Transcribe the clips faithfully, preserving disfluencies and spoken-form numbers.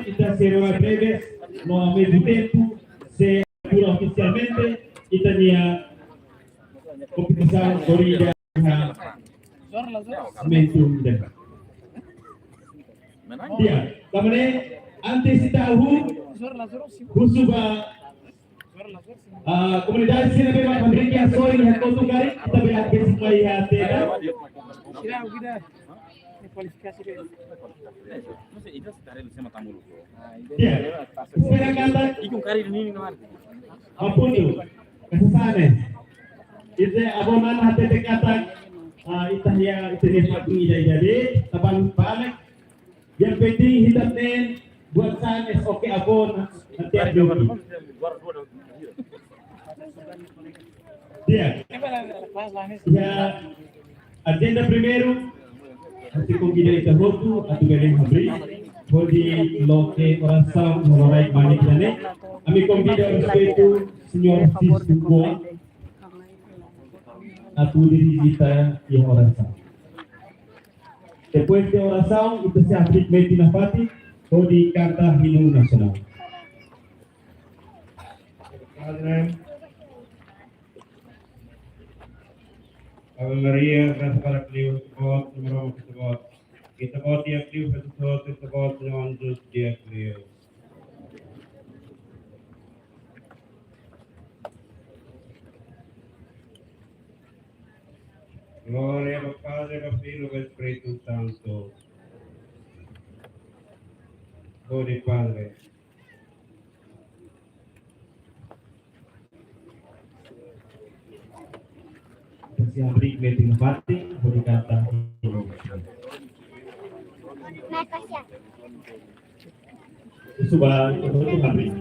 ita sei rona breve, no ao mesmo tempo sei abertura ofisialmente ita-nia kompetisaun korrida iha momentum ida-ne'e. Di'ak, tanba ne'e antes ita hahú, husu ba, ah, komunidade sira ne'ebé mak hamriik iha sorin iha kotuk karik, ita bele hakbesik mai iha tenda. Di'ak, espera katak, ah, pontu, kasas ne'e. Ita avó Nana hatete katak, ah, ita iha, ita iha fatin ida-idak de'it, tanba balik. Yang penting ita-nia buat sanes, oke, avó Nana, nanti upload. Di'ak. Ya, ajenda primeiru, ha'u sei konvida ita hotu atu bele hamriik hodi loke orasaun iha loraik manik ida-ne'e. Ami konvida ho respeitu Señór Sisto Goa atu dirije ita iha orasaun. Depois de orasaun, ita sei hamriik metin nafatin hodi kanta hinu nasionál. Padre. Ave Maria, grasa barak liu, Maromak ho ita-boot. Ita-boot di'ak liu feto hotu, ita-boot nia oan Jesus di'ak liu. Glória ba Padre, ba Filho, ba Espíritu Santo. Glória, Padre. Ita sei hamriik metin nafatin hodi kanta. Husu ba ita hotu hamriik.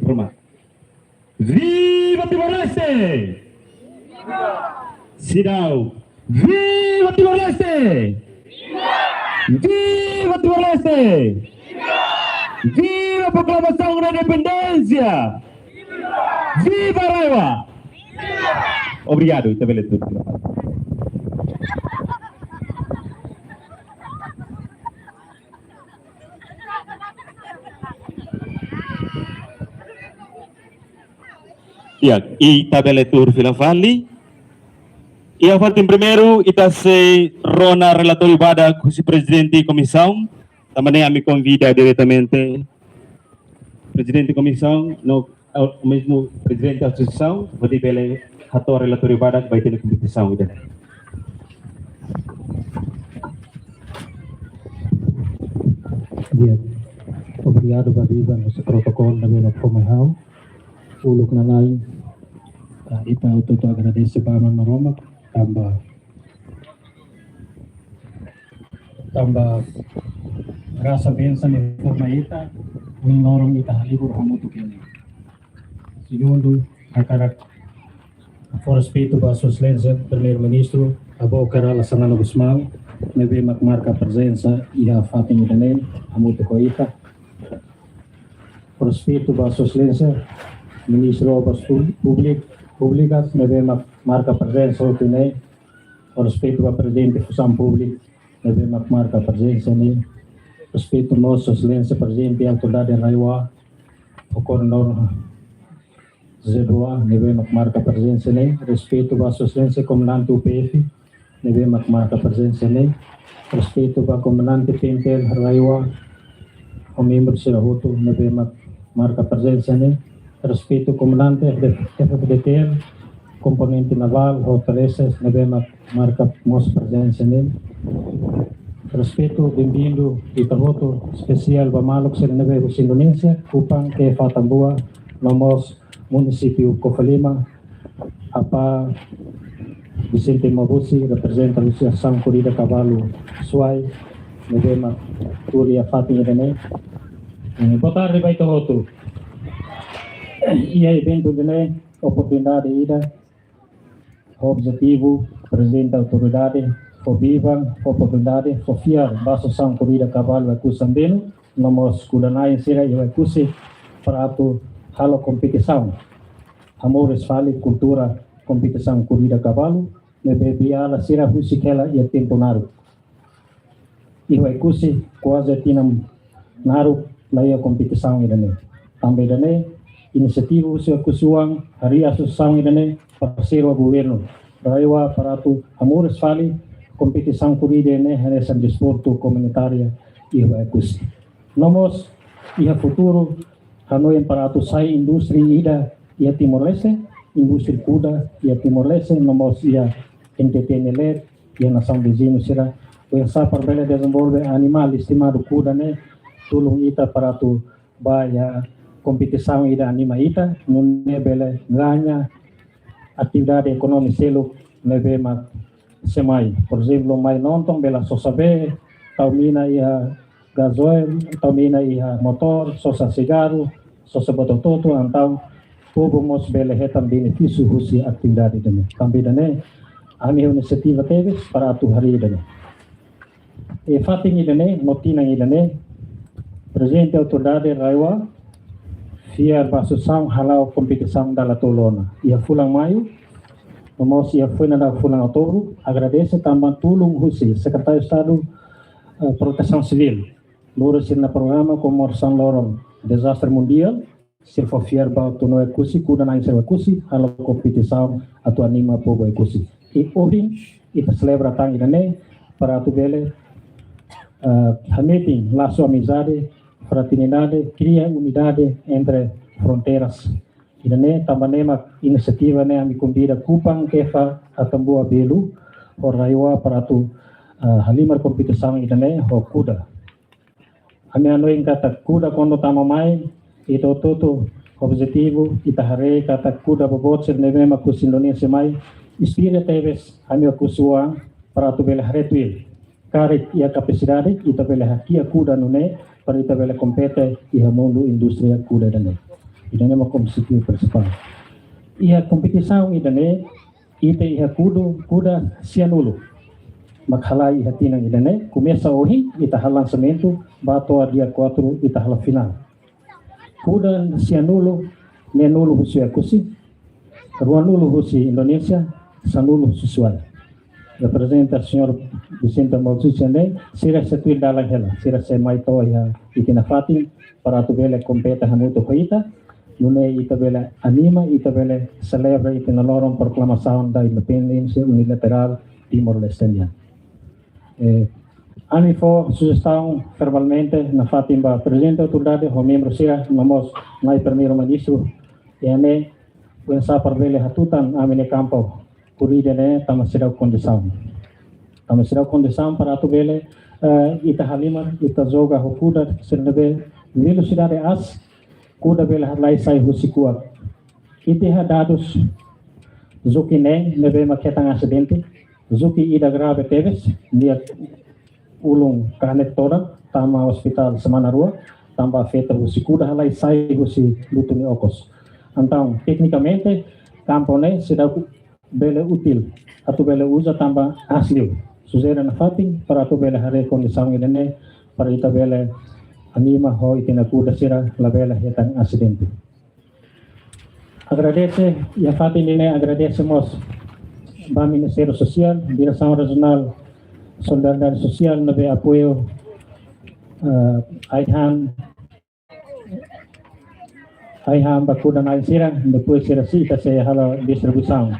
Hormat. Viva Timor-Leste! Seidauk. Viva Timor-Leste! Viva Timor-Leste! Viva Proklamasaun da Independénsia! Viva RAEOA! Obrigadu, ita bele tuur. Ya, ita bele tuur fila fali. Iha fatin primeiru, ita sei rona relatóriu badak husi Prezidente Komisaun, tanba ne'e ami konvida diretamente Prezidente Komisaun, no, eh, mezmu Prezidente Asosiasaun, hodi bele hato'o relatóriu badak ba ita-nia kompetisaun ida. Di'ak. Obrigadu ba Biban husi protokolu ne'ebé mak fó mai ha'u. Uluk nanain, ah, ita hotu-hotu agradese ba Aman Maromak, tanba, tanba grasa bensaun ne'e fó mai ita, ohin loron ita halibur hamutuk iha ne'e. Segundu, hakarak fó respeitu ba Sua Exelénsia Primeiru-Ministru, Avó Kay Rala Xanana Gusmão, ne'ebé mak marka prezensa iha fatin ida-ne'e, hamutuk ho ita. Fó respeitu ba Sua Exelénsia Ministru Obras Pú-, Públik-, Públikas, ne'ebé mak marka prezensa hotu iha ne'e. Fó respeitu ba Prezidente Funsaun Públika, ne'ebé mak marka prezensa iha ne'e. Respeitu mós Sua Exelénsia Prezidente Autoridade RAEOA, ho Koordenadór José Duá, ne'ebé mak marka prezensa iha ne'e. Respeitu ba Sua Exelénsia Komandante UPF, ne'ebé mak marka prezensa iha ne'e. Respeitu ba Komandante PNTL RAEOA, ho membru sira hotu, ne'ebé mak marka prezensa iha ne'e. Respeitu Komandante FDTL, Komponente Navál, ho T L S, ne'ebé mak marka mós prezensa iha ne'e. Respeitu, benvindu ita hotu, espesiál ba maluk sira ne'ebé husi Indonézia, Kupang, Kefa, Atambua, no mós munisípiu Covalima, Apá Vicente Mwabusi, reprezenta husi Asosiasaun Korrida Kavalu Suai, ne'ebé mak tuur iha fatin ida-ne'e. Eh, boa tarde ba ita hotu. Iha eventu ida-ne'e, oportunidade ida, objetivu, Prezidente Autoridade, fó biban, fó oportunidade, fó fiar ba Asosiasaun Korrida Kavalu Oekusi Ambenu, no mós kuda-na'in sira iha Oekusi, para atu halo kompetisaun. Hamoris fali kultura kompetisaun korrida kavalu, ne'ebé biala sira husik hela iha tempu naruk. Iha Oekusi kuaze tinan naruk la iha kompetisaun ida-ne'e. Tanba ida-ne'e, inisiativa husi Oekusi oan, harii asosiasaun ida-ne'e, parseiru ho governu RAEOA para atu hamoris fali kompetisaun korrida ne'e hanesan desportu komunitáriu iha Oekusi. No mós, iha futuru, hanoin para atu sai indústria ida iha Timor-Leste, indústria kuda iha Timor-Leste, no mós iha N T T ne'e, iha nasaun viziñu sira, oinsá para bele dezenvolve animál estimadu kuda ne'e, tulun ita para atu ba iha kompetisaun ida anima ita, nune'e bele gaña atividade ekonomia seluk ne'ebé mak sei mai. Por ezemplu, mai nonton bele sosa bee, tau mina iha gazóil, tau mina iha motór, sosa sigarru, sosa botototu, entaun povu mós bele hetan benefísiu husi atividade ida-ne'e. Tanba ida-ne'e, ami inisiativa tebes para atu harii ida-ne'e. Iha fatin ida-ne'e, no tinan ida-ne'e, Prezidente Autoridade RAEOA fiar ba asosiasaun hala'o kompetisaun dala tolu ona. Iha fulan Maiu, no mós iha foin daudaun fulan Outubru, agradese tanba tulun husi Sekretáriu Estadu, eh, Protesaun Sivíl, lori sira-nia programa komemorasaun loron dezastre mundiál, sira fó fiar ba atu no Oekusi, kuda-na'in sira Oekusi, halo kompetisaun atu anima povu Oekusi. I ohin, ita selebra tan ida-ne'e, para atu bele, eh, hametin lasu amizade, fraternidade, kria unidade entre fronteiras. Ida-ne'e, tanba ne'e mak inisiativa ne'e ami konvida Kupang, Kefa, Atambua, Belu, ho RAEOA para atu, eh, halimar kompetisaun ida-ne'e, ho kuda. Ami hanoin katak kuda kuandu tama mai, ita hotu-hotu objetivu, ita haree katak kuda boboot sira ne'ebé mak husi Indonézia mai, inspira tebes ami Oekusi oan para atu bele haree tuir. Karik iha kapasidade, ita bele hakiak kuda nune'e, para ita bele kompete iha mundu indústria kuda ida-ne'e. Ida-ne'e mak objetivu prinsipál. Iha kompetisaun ida-ne'e, ita iha kuda, kuda sianulu mak halai iha tinan ida-ne'e, komesa ohin ita halo lansamentu, ba to'o dia kuatru ita halo finál. Kuda sianulu, neenulu husi Oekusi, ruanulu husi Indonézia, sanulu husi Suai. Reprezenta señór Vicente Mwabusi ne'e, sira sei tuir dalan hela, sira sei mai to'o iha ita-nia fatin, para atu bele kompete hamutuk ho ita, nune'e ita bele anima, ita bele selebra ita-nia loron proklamasaun da independénsia unilaterál Timor-Leste nian. Eh, ami fó sujestaun formalmente nafatin ba Prezidente Autoridade ho membru sira, no mós Nai Primeiru-Ministru, iha ne'e, oinsá para bele hatutan ami-nia kampu korrida ne'e tama seidauk kondisaun. Tama seidauk kondisaun para atu bele, eh, ita halimar, ita joga ho kuda sira ne'ebé velosidade aas, kuda bele halai sai husi kuak. Ita iha dadus joki neen ne'ebé mak hetan asidente, joki ida grave tebes, nia ulun kanek todan, tama ospitál semana rua, tanba afeta husi kuda halai sai husi lutun nia okos. Entaun, teknikamente, kampu ne'e seidauk bele útil, atu bele uza tanba aas liu. Sujere nafatin para atu bele haree kondisaun ida-ne'e, para ita bele anima ho ita-nia kuda sira labele hetan asidente. Agradese, iha fatin ida-ne'e agradese mós ba Ministériu Sosiál, Diresaun Rejionál Solidariedade Sosiál, ne'ebé apoiu, eh, ai-han, ai-han ba kuda-na'in sira, depois sira sei, ita sei halo distribuisaun.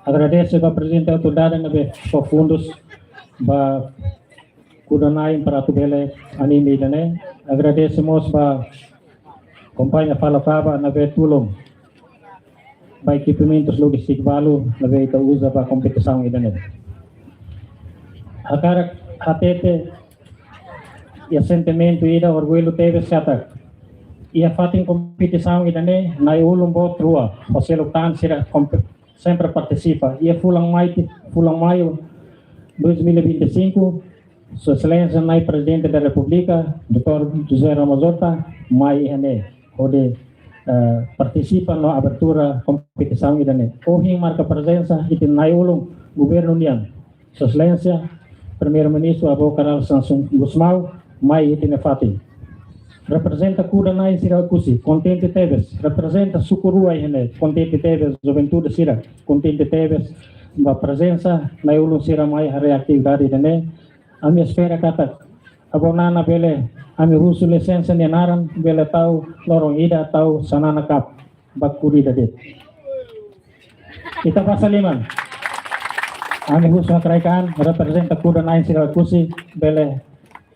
Agradese ba Prezidente Autoridade ne'ebé fó fundus ba kuda-na'in para atu bele anima ida-ne'e. Agradese mós ba kompañia Falacaba ne'ebé tulun ba ekipamentus lojístiku balu ne'ebé ita uza ba kompetisaun ida-ne'e. Hakarak hatete iha sentimentu ida orgullu tebes katak iha fatin kompetisaun ida-ne'e, nai ulun boot rua, ho seluk tan sira kompe-, sempre partisipa. Iha fulan mai, fulan Maiu dois mil e vinte e cinco, Sua Exelénsia Nai Prezidente da Repúblika, doutór José Ramos Horta, mai iha ne'e, hodi, eh, partisipa no abertura kompetisaun ida-ne'e. Ohin marka prezensa ita-nia nai ulun governu nian, Sua Exelénsia Primeiru-Ministru Avó Kay Rala Xanana Gusmão, mai iha ita-nia fatin. Reprezenta kuda-na'in sira Oekusi, kontente tebes. Reprezenta suku rua iha ne'e, kontente tebes. Juventude sira, kontente tebes ba prezensa nai ulun sira mai haree atividade ida-ne'e. Ami espera katak Avó Nana bele, ami husu lisensa nia naran, bele tau loron ida tau Xanana Cup ba korrida de'it. Ita basa liman. Ami husu hakraik an, reprezenta kuda-na'in sira Oekusi, bele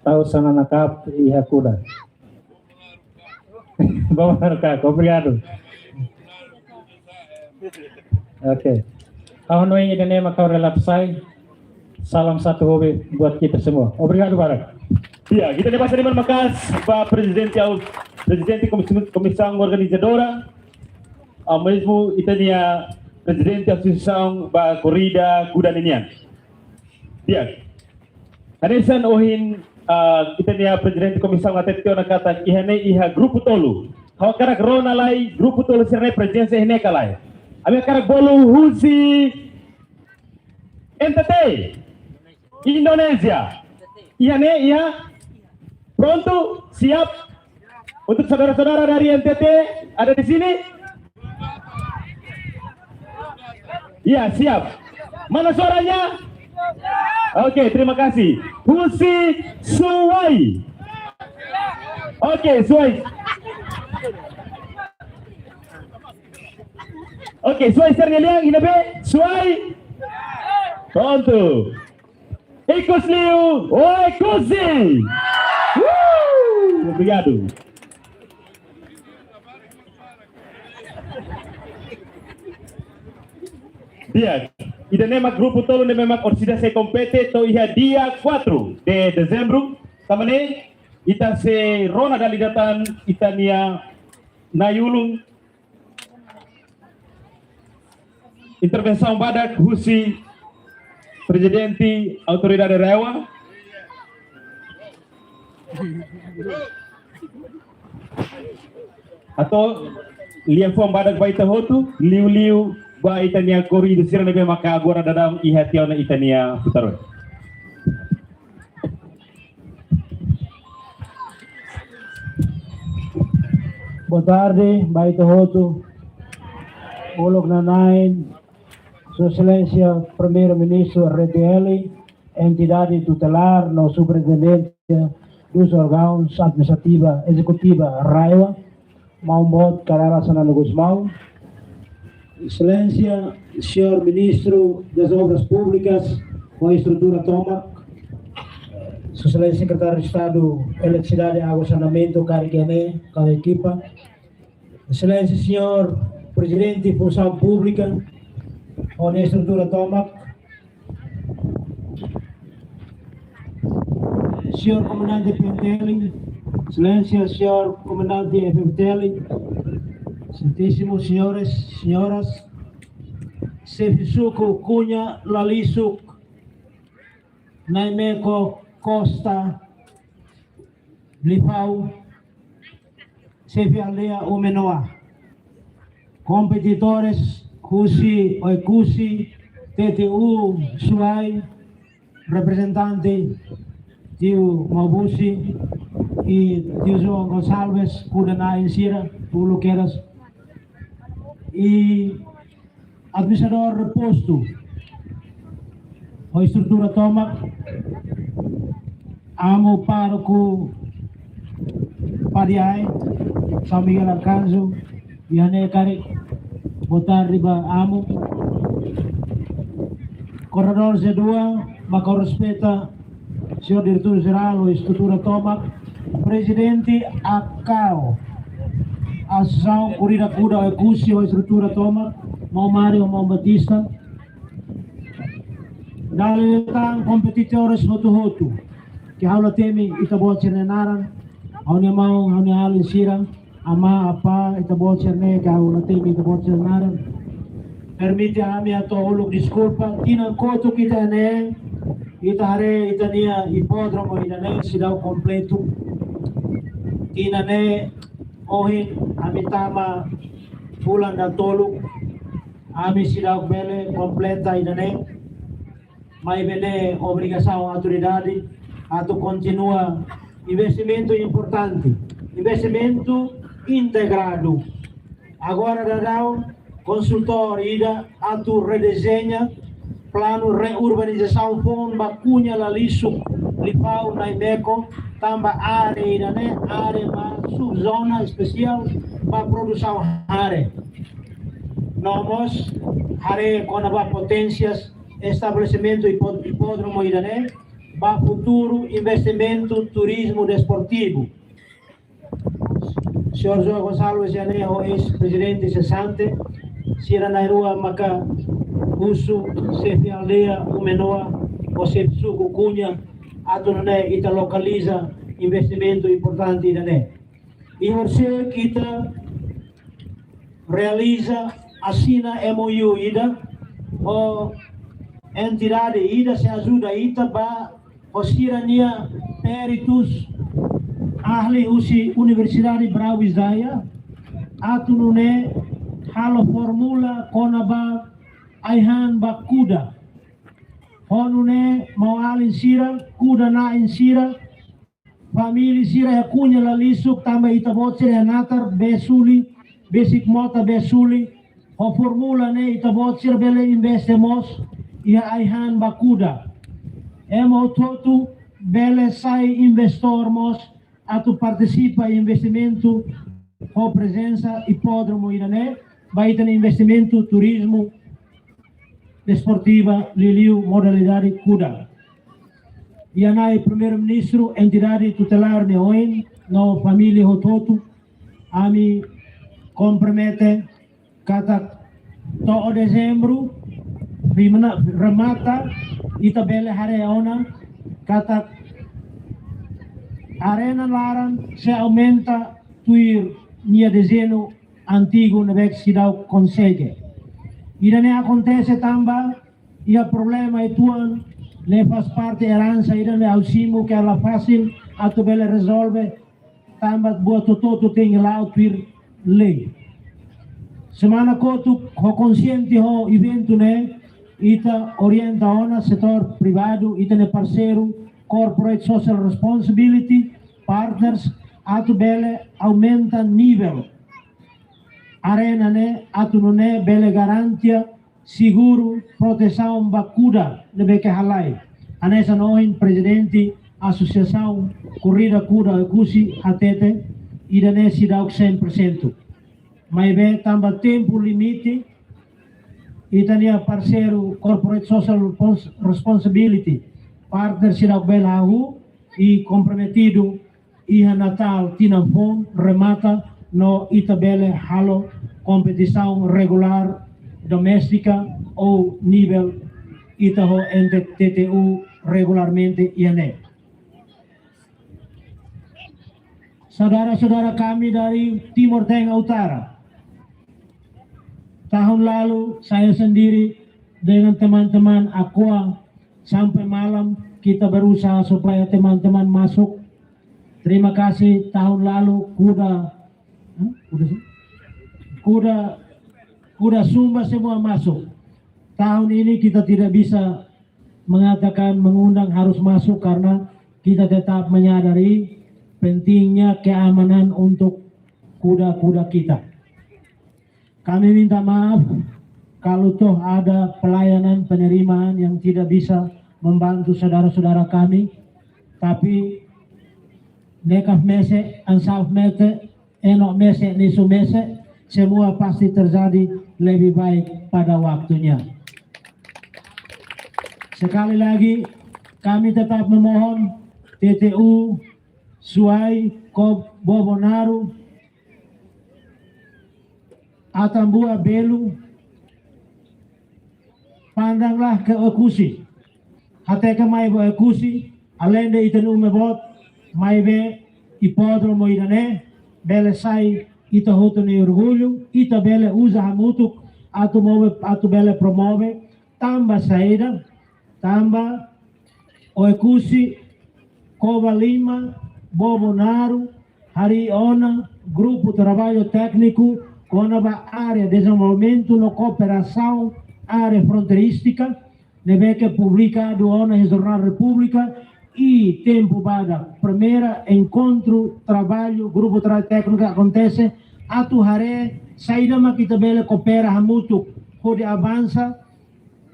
tau Xanana Cup iha kuda. Vamos marcar, obrigadu. Oke. Ha'u hanoin ida-ne'e mak ha'u relata sai. Salam satu hobi buat kita semua. Obrigadu barak. Ya, ita-nia basa liman maka'as ba Prezidente au-, Prezidente Komis-, Komisaun Organizadora, ao mesmo ita-nia Prezidente Asosiasaun ba Korrida Kuda ninian. Di'ak. Hanesan ohin, ah, ita-nia Prezidente Komisaun hatete ona katak iha ne'e iha grupu tolu. Ha'u hakarak rona lai grupu tolu sira-nia prezensa iha ne'e ka lae. Ami hakarak bolu husi N T T, Indonézia. Iha ne'e, iha. Prontu, siap. Untuk saudara-saudara dari N T T ada di sini? Ya, siap. Mana suaranya? Oke, terima kasih. Husi Suai. Oke, Suai. Oke, Suai sira-nia lian, iha ne'ebé? Suai. Prontu. Ikus liu, Oekusi. Uh, obrigadu. Di'ak, ida-ne'e mak grupu tolu ne'ebé mak orsida sei kompete to'o iha dia quatro de dezembro. Tanba ne'e, ita sei rona dala ida tan ita-nia nai ulun. Intervensaun badak husi Prezidente Autoridade RAEOA. Atu liafuan badak ba ita hotu, liuliu ba ita-nia korredór sira ne'ebé maka agora daudaun iha tiha ona ita-nia futar oin. Boa tarde ba ita hotu. Uluk nanain, Sua Exelénsia Primeiru-Ministru R D L, entidade tutelar no superintendente dos órgãos administrativa executiva RAEOA, Maun Boot Kay Rala Xanana Gusmão, Exelénsia, Señór Ministru das Obras Públicas, ho estrutura tomak, Sua Exelénsia Sekretáriu Estadu Eletrisidade, Água, Saneamentu, karik iha ne'e, ho ekipa, Exelénsia Señór Prezidente Funsaun Públika, ho nia estrutura tomak, Señór Komandante P N T L, Exelénsia Señór Komandante F F T L, exelentísimos señores, señoras, Xefe Suku Cunha, Lalisuk, Naimeco, Costa, Lifau, Xefe Aldeia Umenoa, kompetidores husi Oekusi, T T U, Suai, reprezentante tiu Maubusi i tiu João Gonçalves, kuda-na'in sira, uluk kedas, i administradór postu ho estrutura tomak, amu pároku Padiae, São Miguel Arcanjo, iha ne'e karik boa tarde ba amu. Koordenadór Z dua, maka respeita Señór Diretór Jerál ho estrutura tomak, Prezidente AKAO, Asosiasaun Korrida Kuda Oekusi ho estrutura tomak, Maun Mário, Maun Batista. Dala ida tan kompetidores hotu-hotu, ke ha'u la temi ita-boot sira-nia naran, ha'u-nia maun, ha'u-nia alin sira, amá, apá, ita-boot sira-ne'e, ke ha'u la temi ita-boot sira-nia naran. Permite ami atu uluk deskulpa, tinan kotuk ita ne'e, ita haree ita-nia hipódromu ida-ne'e seidauk kompletu. Tinan ne'e ohin ami tama fulan datoluk, ami seidauk bele kompleta ida-ne'e. Maibé ne'e obrigasaun autoridade atu kontinua, investimentu importante, investimentu integradu. Agora daudaun konsultór ida atu redezeña planu reurbanizasaun foun ba Cunha, Lalisuk, Lifau, Naimeco, tanba área ida-ne'e área ba subzona espesiál ba produsaun hare. No mós haree kona-ba poténsias estabelesimentu hipó-, hipódromu ida-ne'e ba futuru investimentu turizmu desportivu. Señór João Gonçalves iha ne'e ho eis-prezidente sesante, sira na'in-rua maka husu xefe aldeia Umenoa ho xefe suku Cunha, atu nune'e ita lokaliza investimentu importante ida-ne'e. I horisehik ita realiza, asina M O U ida ho entidade ida sei ajuda ita ba ho sira-nia peritus, ahli husi Universidade Brawijaya, atu nune'e halo fórmula kona-ba ai-han ba kuda. Ho nune'e maun-alin sira, kuda-na'in sira, família sira iha Cunha, Lalisuk, tanba ita-boot sira iha natar bee suli, besik mota bee suli, ho fórmula ne'e ita-boot sira bele investe mós iha ai-han ba kuda. Ema hotu-hotu bele sai investór mós atu partisipa investimentu ho prezensa hipódromu ida-ne'e, ba ita-nia investimentu turizmu desportiva, liuliu modalidade kuda. Iha Na'i Primeiru-Ministru, entidade tutelár nia oin, no família hotu-hotu, ami kompromete katak to'o dezembru, rimana, remata, ita bele haree ona katak arena laran sei aumenta tuir nia dezeñu antigu ne'ebé seidauk konsege. Ida-ne'e akontese tanba iha problema uitoan ne'e faz parte eransa ida ne'ebé ha'u simu ke la fasil atu bele rezolve, tanba buat hotu-hotu tenke la'o tuir lei. Semana kotuk ho konsiente ho eventu ne'e, ita orienta ona setór privadu, ita-nia parseiru, corporate social responsibility, partners, atu bele aumenta nivel arena ne'e, atu nune'e bele garantia seguru, protesaun ba kuda ne'ebé ke halai. Hanesan ohin prezidente Asosiasaun Korrida Kuda Oekusi hatete, ida-ne'e seidauk cem por cento. Maibé tanba tempu limite, ita-nia parseiru corporate social pos-, responsibility, partner sira bele hahú i komprometidu iha Natal tinan foun remata no ita bele halo kompetisaun regulár doméstika ou nivel ita ho ente T T U regularmente iha ne'e. Saudara-saudara kami dari Timor Tengah Utara, tahun lalu saya sendiri dengan teman-teman Aqua sampai malam kita berusaha supaya teman-teman masuk. Terima kasih, tahun lalu kuda, hmm, kuda sih? Kuda, kuda Sumba semua masuk. Tahun ini kita tidak bisa mengatakan mengundang harus masuk karena kita tetap menyadari pentingnya keamanan untuk kuda-kuda kita. Kami minta maaf kalau toh ada pelayanan penerimaan yang tidak bisa membantu saudara-saudara kami, tapi nekaf mese, ansaf mete, eno mese, nisu mese, semua pasti terjadi lebih baik pada waktunya. Sekali lagi, kami tetap memohon T T U Suai, Kob-, Bobonaru, Atambua, Belu, pandanglah ke Oekusi. Hateke mai ba Oekusi, alende ita-nia uma boot, maibé hipódromu ida-ne'e, bele sai ita hotu nia orgullu, ita bele uza hamutuk, atu move, atu bele promove, tanba saida, tanba Oekusi, Covalima, Bobonaru, harii ona grupu traballu tékniku kona-ba área dezenvolvimentu no kooperasaun área fronteirístika, ne'ebé ke publikadu ona iha Jornál Repúblika, i tempu badak primeira enkontru traballu, grupu traballu tékniku akontese, atu haree saida mak ita bele koopera hamutuk hodi avansa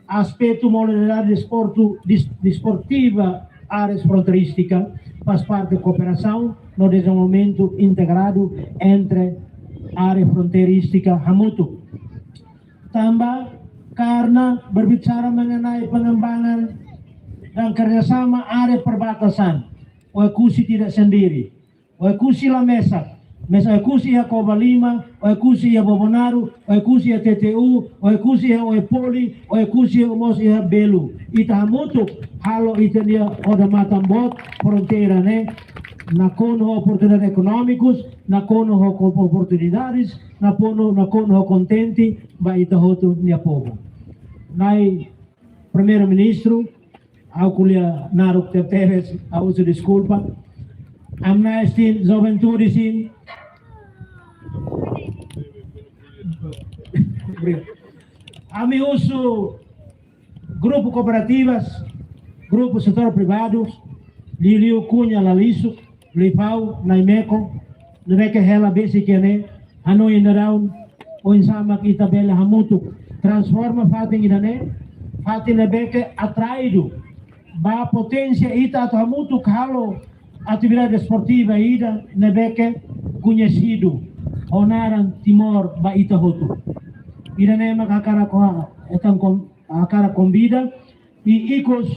aspetu modalidade desportu, dis-, desportiva áreas fronteirístika, faz parte kooperasaun no dezenvolvimentu integradu entre área fronteirístika hamutuk. Tanba karena berbicara mengenai pengembangan dan kerjasama área perbatasan, Oekusi tidak sendiri. Oekusi la mesak. Mesak Oekusi iha Covalima, Oekusi iha Bobonaru, Oekusi iha T T U, Oekusi iha Oepoli, Oekusi iha mós iha Belu. Ita hamutuk halo ita-nia odamatan boot fronteira ne'e, nakonu ho oportunidade ekonómikus, nakonu ho ko-, oportunidades, nakonu, nakonu ho kontente ba ita hotu nia povu. Na'i Primeiru-Ministru, ha'u ko'alia naruk tebetebes, ha'u husu deskulpa. Ami na'in-tinan juventude sira. Obrigadu. Ami husu grupu kooperativas, grupu setór privadu, liuliu Cunha Lalisuk, Lifau, Naimeko, ne'ebé ke hela besik iha ne'e, hanoin daudaun, oinsá mak ita bele hamutuk transforma fatin ida-ne'e, fatin ne'ebé ke atraídu ba poténsia ita atu hamutuk halo atividade desportiva ida ne'ebé ke koñesidu ho naran Timor ba ita hotu. Ida-ne'e mak hakarak ko-, hetan kon-, hakarak konvida i ikus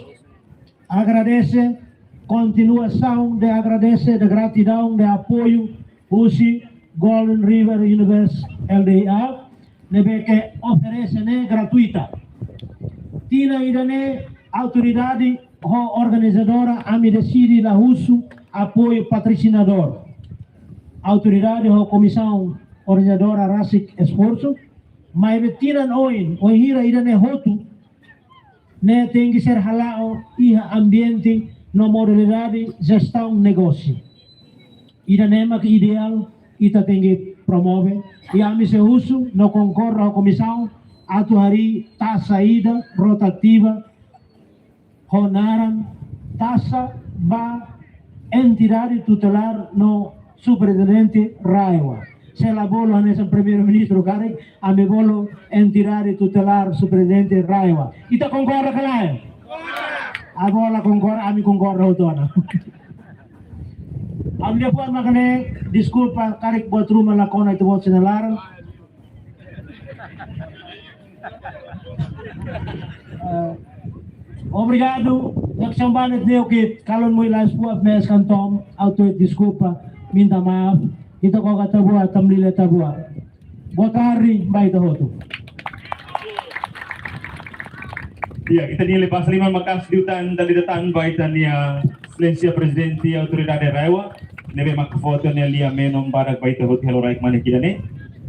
agradese, kontinuasaun de agradese, de gratidaun, de apoiu husi Golden River University L D I A, ne'ebé ke oferese ne'e gratuita. Tinan ida-ne'e autoridade ho organizadora ami deside la husu apoiu patrosinadór. Autoridade ho komisaun organizadora rasik esforsu, maibé tinan oin, oin hira ida-ne'e hotu, ne'e tenke ser hala'o iha ambiente no modalidade jestaun negósiu. Ida-ne'e mak ideál ita tenke promove. I ami sei husu no konkorda ho komisaun atu harii taxa ida rotativa ho naran taxa ba entidade tutelár no superintendente RAEOA. Se la bolu hanesan Primeiru-Ministru karik, ami bolu entidade tutelár superintendente RAEOA. Ita konkorda ka lae? Agora konkorda, ami konkorda hotu ona. Ami depois mak ne'e, deskulpa, karik buat ruma la kona ita-boot sira-nia laran. Eh, obrigadu, jak sambane teu ke kalon mui lais buat mes kantom, auto deskulpa, minta maaf, ita koka tabua, tamlile tabua. Boa tarde, ba ita hotu. Ya, ita-nia liafuan liman maka'as liután dala ida tan ba ita-nia Exelénsia Prezidente Autoridade RAEOA, ne'ebé mak fó tiha ona lia-menon badak ba ita hotu iha loraik mane ida-ne'e,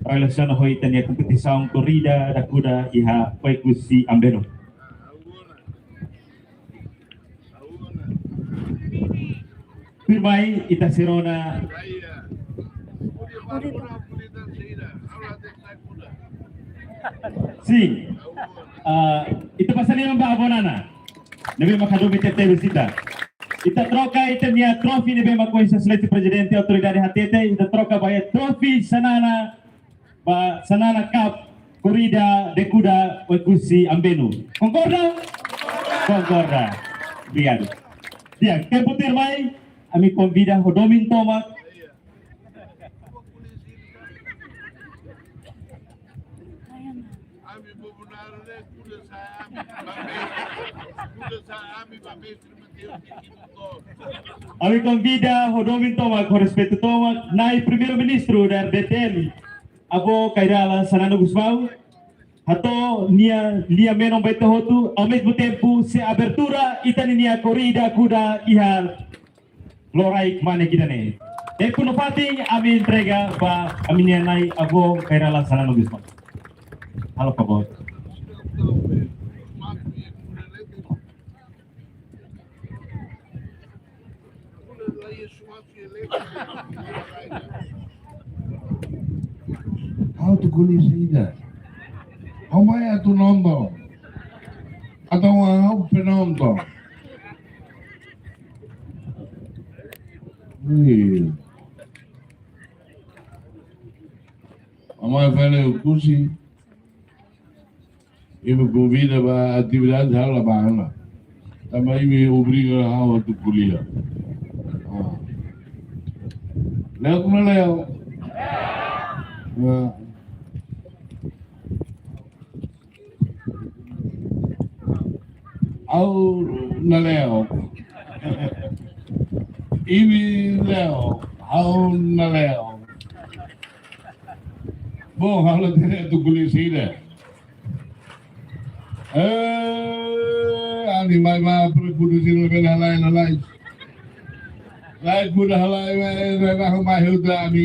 relasiona ho ita-nia kompetisaun korrida da kuda iha Oekusi Ambenu. Tuirmai ita sei rona. Sin. Ah, ita pasa liman ba avó Nana. Ne'ebé mak hadomi tebetebes ita. Ita troka ita-nia trofi ne'ebé mak Exelénsia Prezidente Autoridade hatete, ita troka ba iha trofi Xanana, ba Xanana Cup, korrida de kuda Oekusi Ambenu. Konkorda? Konkorda. Obrigadu. Di'ak, tempu tuirmai, ami konvida ho domin tomak. Ami konvida ho domin tomak, ho respeitu tomak, Na'i Primeiru-Ministru da R D T L, Avó Kay Rala Xanana Gusmão, hato'o nia lia-menon ba ita hotu, ao mesmo tempo sei abertura ita-nia korrida kuda iha loraik mane ida-ne'e. Tempu no fatin ami entrega ba ami-nia Na'i Avó Kay Rala Xanana Gusmão. Halo favór. Ha'u atu koñese ida. Ha'u mai atu nonton. Atu ha'u penonton. Ih. Ha'u mai fali Oekusi. Imi konvida ba atividade ha'u la bá ona. Tanba imi obriga ha'u atu ko'alia. Ah. Leo ka la leo? Ah. Ha'u la leo. Imi leo, ha'u la leo. Bom, ha'u la hatene atu koñese ida. Eh, ami mai ba para kuda sira bele halai, halai. Lai kuda halai, mai, mai, mai, mai, ajuda ami.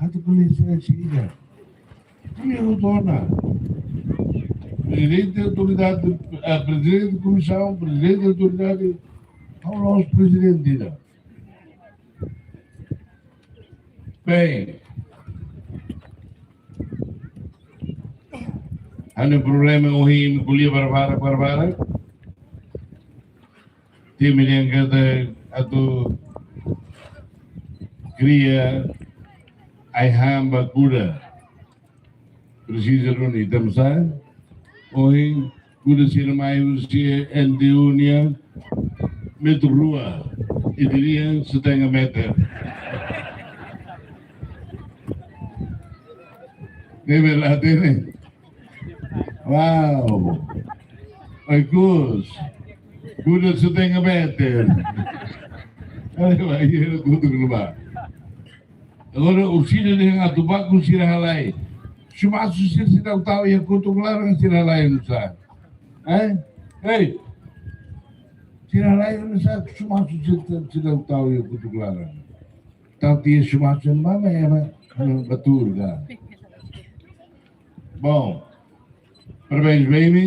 Atu koñese sira. Ami rotona. Prezidente autoridade, eh, prezidente komisaun, prezidente autoridade, ha'u la'ós prezidente ida. Bem, ha'u-nia problema ohin ko'alia barak-barak, barak-barak. Temi nian katak atu kria ai-han ba kuda. Presiza duni, tanba sá? Ohin, kuda sira mai husi N T U nian, metru rua, ita-nian setengah meter. Ne'ebé la hatene. Wow. Bagus. Kuda setengah meter. Ai, vai, kuda global. Agora, ohin ita-nia atu baku sira halai. Chumasu sira seidauk tau iha kotuk laran sira halai nusá. Eh? Hei. Sira halai nusá, chumasu sira seidauk tau iha kotuk laran. Tau tiha chumasu mama ya, ma, betul ka. Bom. Parabéns ba imi.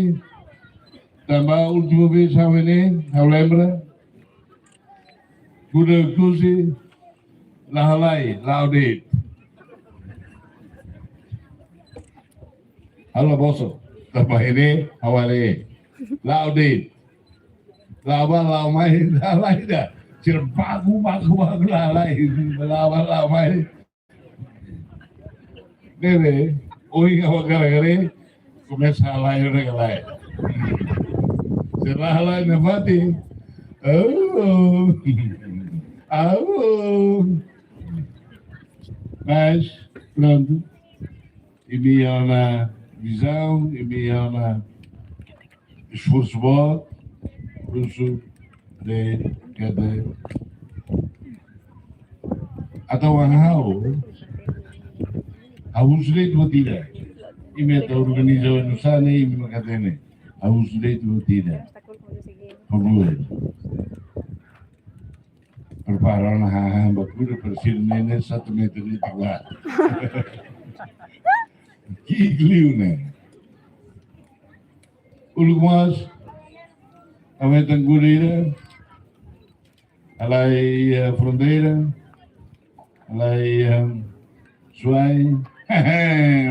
Tanba última vez ha'u ne'e, ha'u lembra. Kuda Oekusi, la halai, la'o de'it. Ha'u la bosok, tanba ne'e, ha'u haree. La'o de'it. La'o bá, la'o mai, la halai ida. Sira baku, baku, baku, la halai. La'o bá, la'o mai. Ne'ebé, ohin ha'u hakarak haree, komesa halai, halai, halai. Sira halai nafatin. Oh. Oh. Mas, prontu. Imi iha ona vizaun, imi-nia esforsu boot, esforsu de kada atu hahú, hahú sulit buat ida. Imi atu organiza oinsá ne'e, imi mak hatene. Hahú sulit buat ida. Por favor. Prepara ona hahán ba kuda para sira ne'e satu meter liu ita ba. Ki'ik liu ne'e. Uluk mós, ami hetan kuda ida, halai, eh, fronteira, halai, eh, Suai,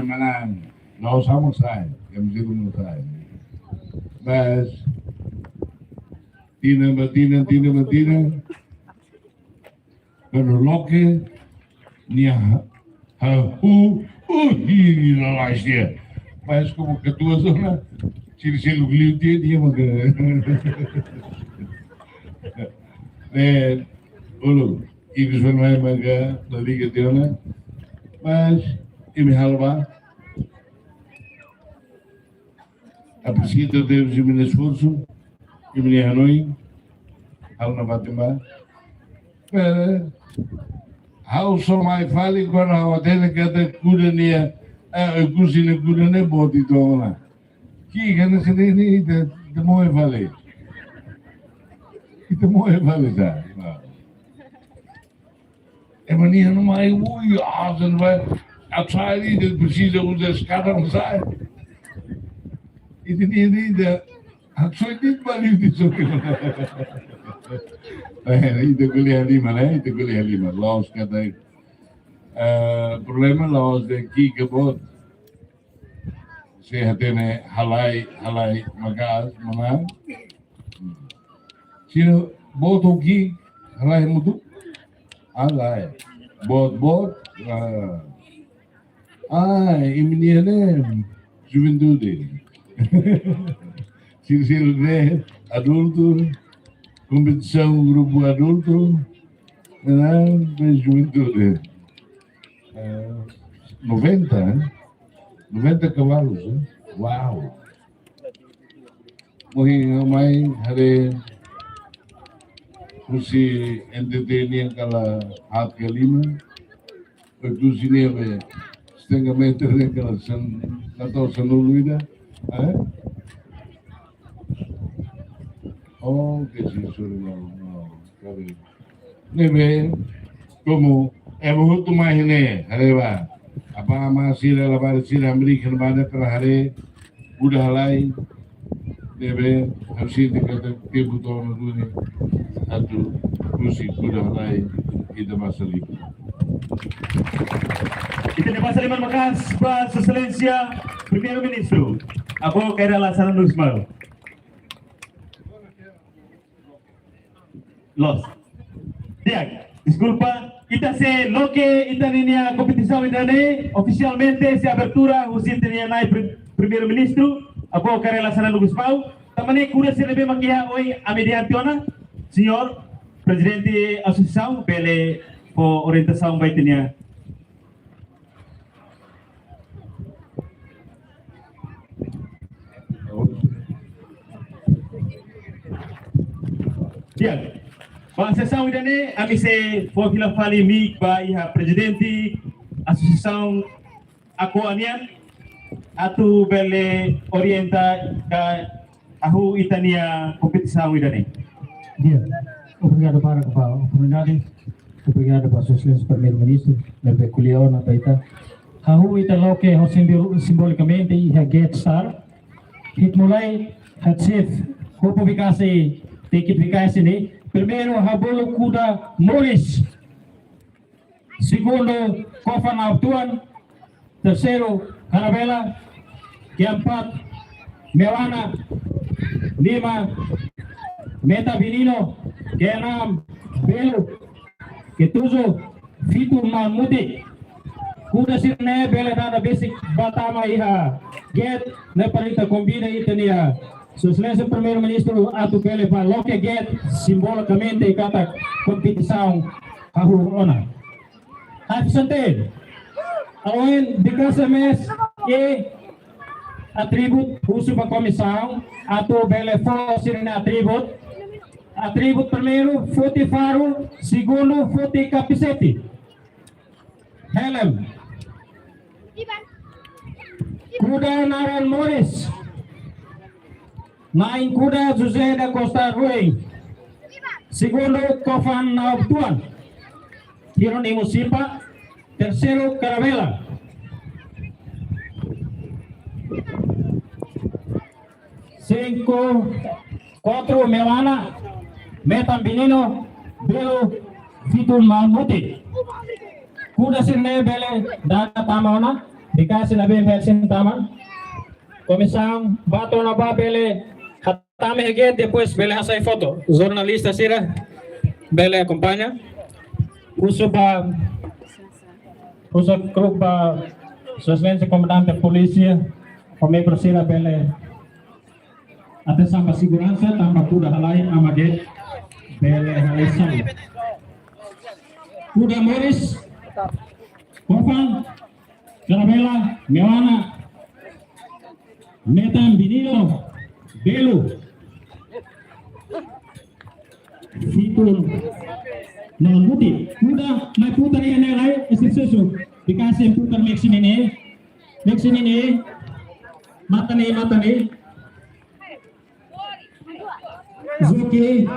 manán, la'ós ha'u mak sai, kami situ mak sai. Mas, tinan ba tinan, tinan ba tinan. Kuandu loke, nia ha-, hahú, uh, hili lalais nia. Mas komu ketua zona, sira seluk liu tiha, nia maka. Eh, uluk, imi sira mai maka, la liga tiha ona. Mas, imi halo ba. Apresia tebes imi-nia esforsu, imi-nia hanoin, halo nafatin ba. Pero, ha'u só mai fali kuandu ha'u hatene katak kuda nia, eh, Oekusi nia kuda ne'e boot uitoan ona. Ki'ik hanesan ne'e, ita, ita moe fali. Ita moe fali sa. Ema nia hanoin mai, ui, asan ba. Atu sai, ita presiza uza eskada atu sai. Ita-nia, ita, haksoit de'it ba liu de'it soke. Eh, ita ko'alia liman, eh, ita ko'alia liman. La'ós katak, eh, problema la'ós de'it ki'ik ka boot. Se hatene halai, halai maka'as, mana? Sira boot ho ki'ik, halai hamutuk? Halai. Boot, boot. Ah. Ah, imi-nia ne'e, juventude. Sira, sira ne'e, adultu, kompetisaun grupu adultu, ne'e, ne'e juventude. Eh, noventa, eh? Noventa kavalus, eh? Uau! Ohin ha'u mai haree husi N T T nian kala haat ka lima, Oekusi nian be setengah meter nian kala san, la to'o sanulu ida, eh? Oh, ke si suri mau, mau, kali. Ne'ebé, komu, ema hotu mai ne'e, haree ba. Apá amá sira, labarik sira, Amérika, ne'ebá para haree, kuda halai, ne'ebé, ha'u sente katak tempu to'o ona duni, atu husi kuda halai, ita basa liu. Ita-nia basa liman maka'as ba Sua Exelénsia Primeiru-Ministru, Avó Kay Rala Xanana Gusmão. Loos. Di'ak, deskulpa. Ita sei loke ita-nia kompetisaun ida-ne'e ofisialmente, sei abertura husi ita-nia Na'i Pri-, Primeiru-Ministru, Avó Kay Rala Xanana Gusmão. Tanba ne'e kuda sira ne'ebé mak iha oin ami di'ak tiha ona, Señór Prezidente Asosiasaun, bele fó orientasaun ba ita-nia. Ya, ba sesaun ida-ne'e, ami sei fó fila fali mic ba iha Prezidente Asosiasaun Akoa nian, atu bele orienta ka hahú ita-nia kompetisaun ida-ne'e. Di'ak, obrigadu barak ba oportunidade. Obrigadu ba Sua Exelénsia Primeiru-Ministru, ne'ebé ko'alia ona ba ita. Hahú ita loke ho simbol-, simbolikamente iha gate sira. Hi'it mulai, hat sif, kopo bikasi, tekit bikasi ne'e. Primeiru, ha'u bolu kuda moris. Segundu, kofan uitoan. Terseiru, Karabela. Keempat, Mewana. Lima, Meta Vinino. Keenam, Belu. Ketujuh, Fitu Mamute. Kuda sira-ne'e bele dada besik ba tama iha gate ne'e para ita konvida ita-nia Sua Exelénsia Primeiru-Ministru atu bele bá loke gate simbolikamente katak kompetisaun hahú ona. Ha'u sente. Ohin bikasi mós, e atribut, husu ba komisaun atu bele fó sira-nia atribut. Atribut primeiru, foti faru, segundu, foti kapasete. Helm. Kuda naran Moris. Na'in kuda José da Costa Ruin. Segundu, Kofan Nauptuan. Jerónimo Simba. Terseiru, Carabela. Sinku, kuatru, Mewana, metan Benigno, belu, fitu, Malmuti. Kuda sira-ne'e bele dada tama ona, bikasi labele bele sin tama. Komisaun bá to'o ona bá bele hatama iha gate, depois bele hasai foto. Jornalista sira bele akompaña. Husu ba, husu kru ba Sua Exelénsia Komandante Polísia, ho membru sira bele atensaun ba seguransa, tanba kuda halai, tama gate, bele halai sai. Kuda Moris, Kofan, Carabela, Mewana, metan Benigno, belu, fitu, Malmuti. Kuda mai putar iha ne'e lai, esse sucesso. Bikasi putar maxi ne'e, maxi ne'e, matan ne'e, matan ne'e. Joki,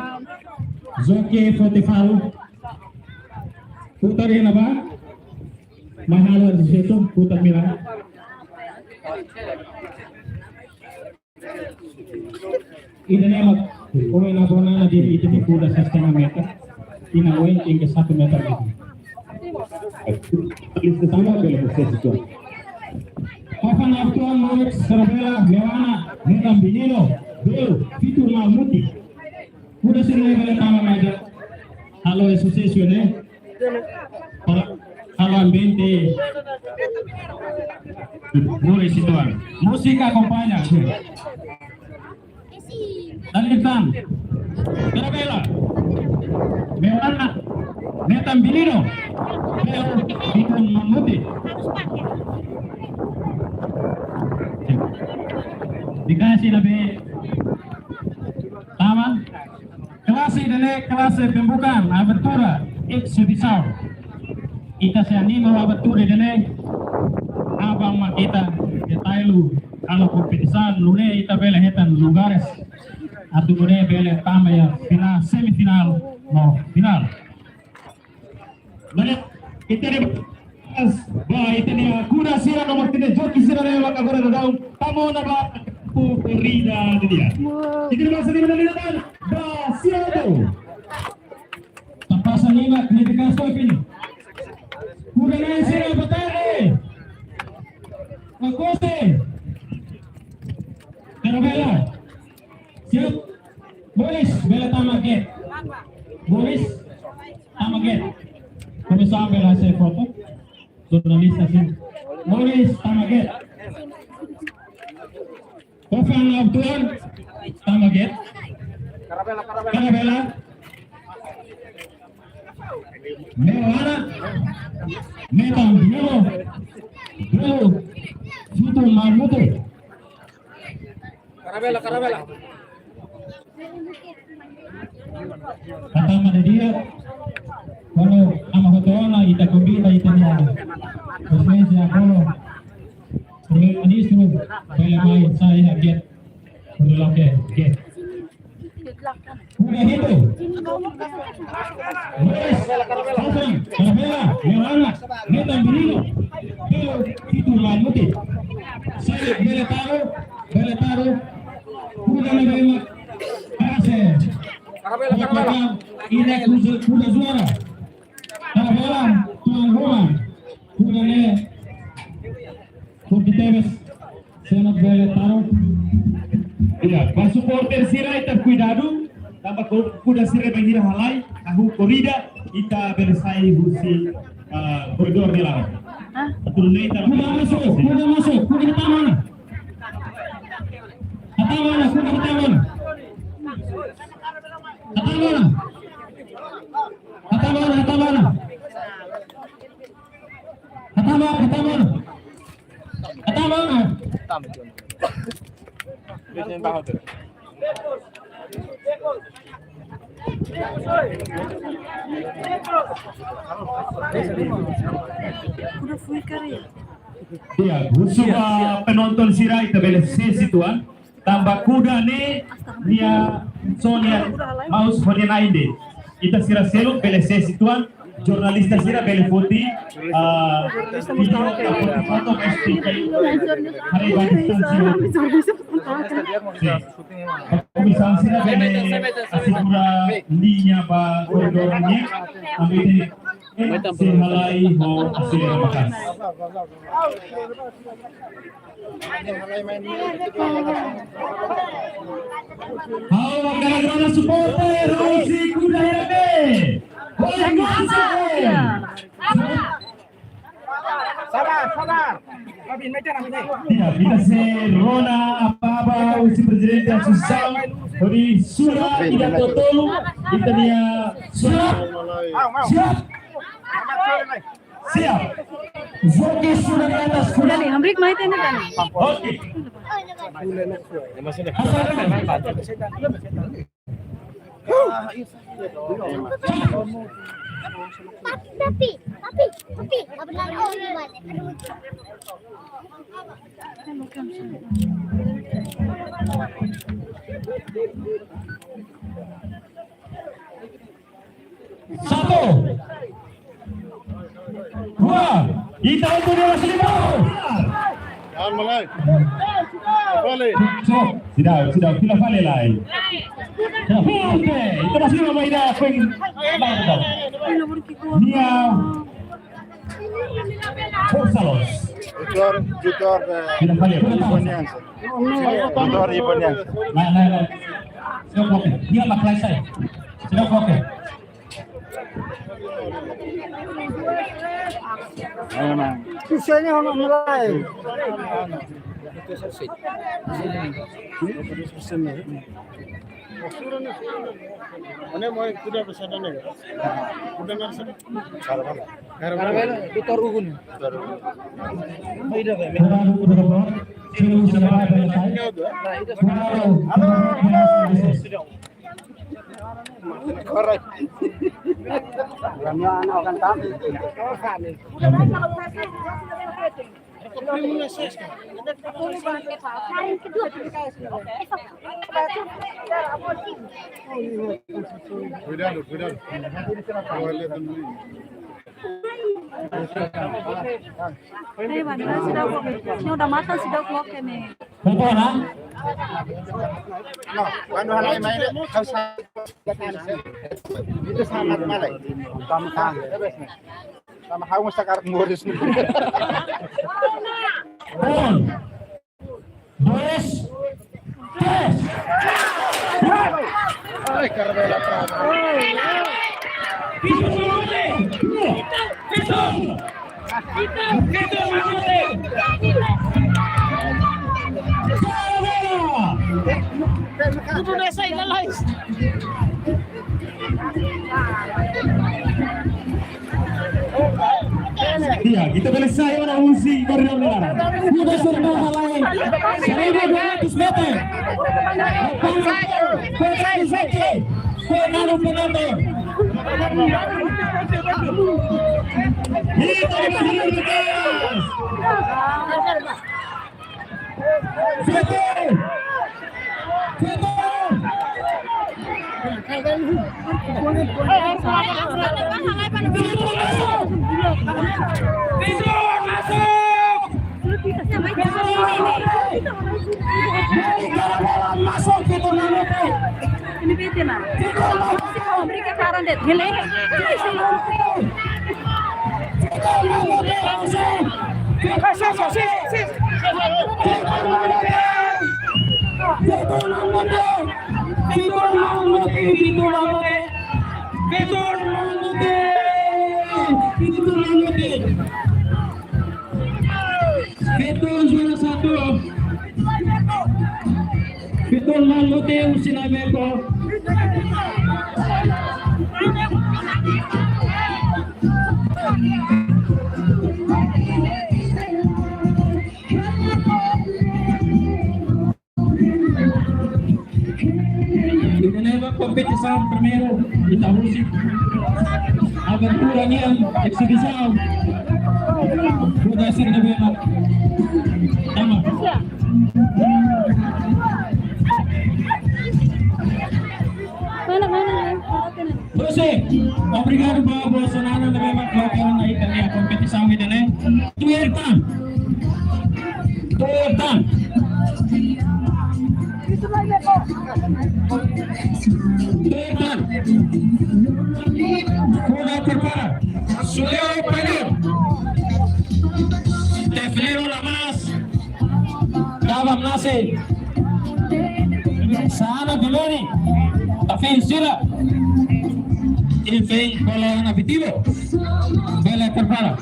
joki foti faru. Putar iha ne'ebá. Mai halo di situ, putar mira. Ida-ne'e mak, ohin abona na di itu di kuda setengah meter. Inan oin hingga satu meter itu. Itu sama bele proses itu. Kofan Nauptuan, Moris, Carabela, Mewana, metan Benigno, belu, fitu, Malmuti. Kuda sira-ne'e bele tama mai ida. Halo association ne'e. Para halo ambiente. Moris Nauptuan. Múzika akompaña. Dale, Tan. Carabela. Mewana. Metan Benigno. Belu, fitu, Malmuti. Dikasih lebih taman. Klase ida-ne'e, klase pembukaan, abertura, exibisaun. Ita sei anima abertura ida-ne'e, aban mak ita, ita tailu, halo kompetisaun, nune'e ita bele hetan lugares. Atu nune'e bele tama iha finál, semifinál, no finál. Mana, ita-nia, ba, ita-nia kuda sira nomor tiga, joki sira ne'e maka agora daudaun tama ona ba korrida di'ak. Ita-nia masa di mana, ba, sira tu. Tapasa lima, kritikasaun fini. Kuda ne'e sira batare. Akose. Carabela. Siap. Moris, bele tama gate. Moris, tama gate. Komisaun bele hasai foto. Jornalista sira. Moris, tama gate. Kofan Nauptuan, tama gate. Carabela. Mewana, metan Benigno, belu, fitu, Malmuti. Carabela, Carabela. Hatama didi'ak, kuandu tama hotu ona, ita konvida ita-nia Exelénsia Apolo, Primeiru-Ministru, bele mai sai iha gate. Kuda loke, gate. Kuda hitu. Moris, Kofan, Carabela, Mewana, metan Benigno, belu, fitu, Malmuti. Sai, bele taru, bele taru. Kuda ne'ebé mak, ase. Carabela, Carabela. Ida kuda, kuda juara. Carabela, tuan rumah. Kuda ne'e, kuda tebes. Sena bele taru. Iya, ba supporter sira ita kuidadu, tanba ku-, kuda sira bainhira halai, hahú korrida, ita bele sai husi, ah, koridór ne'e laran. Hah? Atu nune'e ita kuda masuk, kuda masuk, kuda hatama ona. Hatama ona, kuda hatama ona. Hatama ona. Hatama ona, hatama ona. Hatama, hatama ona. Hatama ona. Ya, husu ba penonton sira ita bele sesi tuan. Tanba kuda ne'e nia sonia maus hodi nainde. Ita sira seluk bele sesi tuan. Jornalista sira bele foti, ah, vídeo ka foti foto ka stick. Haree ba distánsia. Sin. Komisaun sira bele asegura liña ba koredór ne'e. Ami sei halai ho aselera maka'as. Ha'u hakarak rona supporter husi Kuda Hira B. Hoi, Kuda Hira B. Sabar, sabar. Tidak, ita sei rona apa-apa husi prezidente asosiasaun. Hodi sura ida totolu, ita-nia sura. Siap. Siap. Joki sudah di atas kuda. Dani, hamriik mai tena, Dani. Oke. Tapi, tapi, tapi, tapi, apa namanya? Oh, ini mana? Satu. Dua. Ita untuk dia masih lima. Jangan mulai. Balik. Stop. Sudah, sudah. Kita balik lai. Oke. Ita masih lima, ida. Peng. Dia. Forsa Los. Tutor, tutor, eh, Ibon Jansen. Tutor Ibon Jansen. Nah, nah, nah. Sudah oke. Dia maklai saya. Sudah oke. Ayo, Mang. Sisanya orang mulai. Mana mau kuda besar nih? Kuda besar. Karena itu taruh gun. Taruh gun. Beda, beda. Halo, halo. Korek. Ramya anak akan tahu. Cuidado, cuidado. Hei, Bani, sudah kok. Ini udah matang, sudah kok ini. Kumpul, ha? No, kuandu halai mai, kau sa-, itu sangat malai. Sama-sama. Sama haus sekarang ngurus. Pon. Dos. Tres. Ai, Carmela, para. Itu, itu, itu. Iya, kita bele sai ona husi koridór ne'e laran. Sudah serba halai. Seribu dua ratus meter. Kuandu, kuandu, kuandu, kuandu. Itu di mana? Fitur! Fitur! Fitur masuk! Masuk, Fitur Nanote! Ini bete na. Fitur Nanote! Mereka karang det. Hele. Fitur juara satu. Fitur Nanote husi Nabeko. Kompetisaun primeiru, ita husik abertura nian, exibisaun. Kuda sira ne'ebé mak tama. Mana, mana, mana? José, obrigadu ba boa sonada ne'ebé mak kolaborasaun iha kompetisaun ida-ne'e. Tuir tan. Tuir tan. Tuir tan. Kuda prepara. Sule'u painel. Tef Neno La Mas. Kabam Nasi. Saana Bimeni. Tafin Sila. Infin Kolana Bitimu. Bele prepara.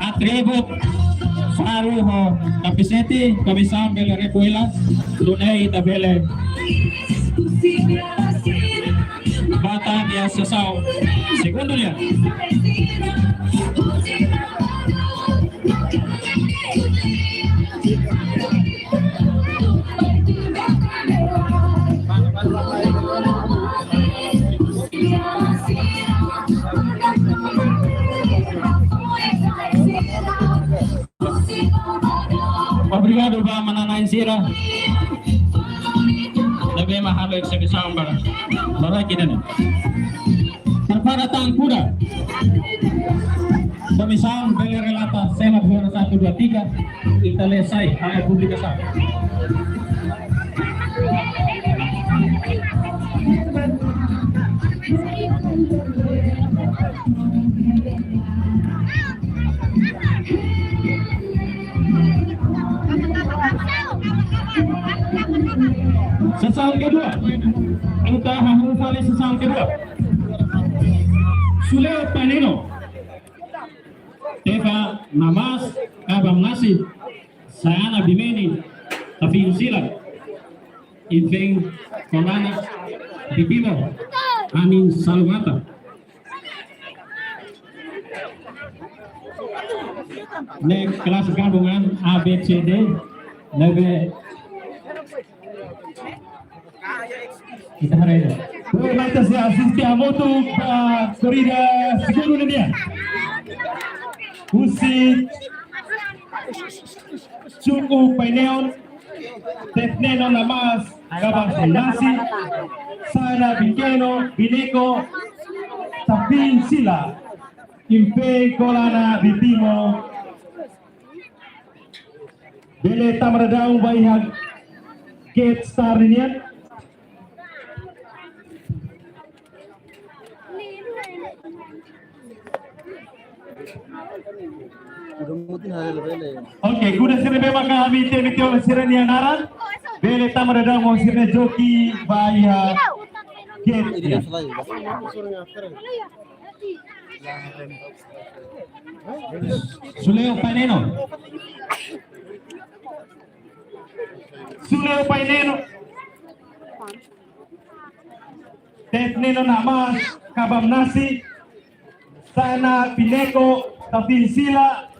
Atribut faru ho kapasete, komisaun bele repoila, duni ita bele bá tan iha sesaun segundu nian. Obrigadu ba manán-na'in sira ne'ebé mak halo exibisaun ba, ba lagi dan. Prepara tan kuda. Komisaun bele relata sema zona satu dua tiga. Ita lee sai, aya publikasaun. Sesaun kedua. Ita hahú fali sesaun kedua. Sule'u painel. Tef Neno La Mas, Kabam Nasi, Saana Bimeni, Tafin Sila, Infin Kolana Bitimu, Anin Salumata. Ne'e kelas gabungan A B C D, ne'ebé ita haree. Tuir tan, ita sei asiste hamutuk ba korrida segundu nian. Husi suku painel, Tef Neno La Mas, Kabam Nasi, Saana Bimeni, Bineko, Tafin Sila, Infin Kolana Bitimu. Bele tama daudaun ba iha gate start nian. Oke, kuda sira ne'ebé maka ami temi tiha ona sira-nia naran. Bele tama daudaun ho sira-nia joki ba iha gate nian. Sule'u painel. Sule'u painel. Tef Neno La Mas, Kabam Nasi, Saana Bineko, Tafin Sila,